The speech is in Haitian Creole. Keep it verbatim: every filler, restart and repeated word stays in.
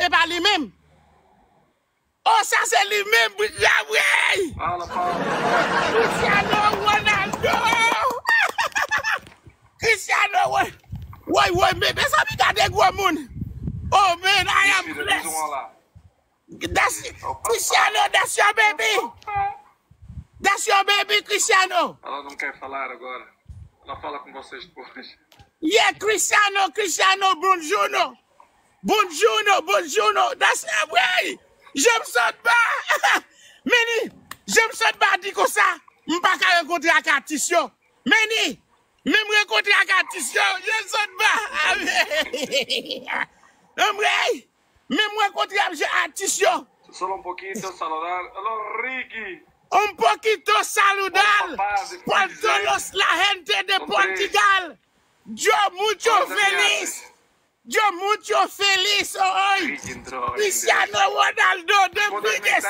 pa li menm. Oh, sa se li menm, Gabriel! Cristiano Ronaldo! Cristiano Ronaldo! Woy, woy, men, mezanmi, gade gwo moun! Oh, man, I am blessed! That's, Cristiano, that's your baby! That's your baby, Cristiano! Ela não quer falar agora. Ela fala com vocês depois. Yeah, Cristiano, Cristiano, buongiorno! Buongiorno, buongiorno, that's your way! James Sotba! Meni, James Sotba di konsa, m pa ka rankontre ak atis yo. Meni, menm rankontre ak atis yo, James Sotba! Anmwey! Menm rankontre ak atis yo. Solo un poquito, saludar a los Ricky. Un poquito saludar por todos la gente de Portugal. Yo mucho feliz. Yo mucho feliz hoy. Cristiano Ronaldo de Figues.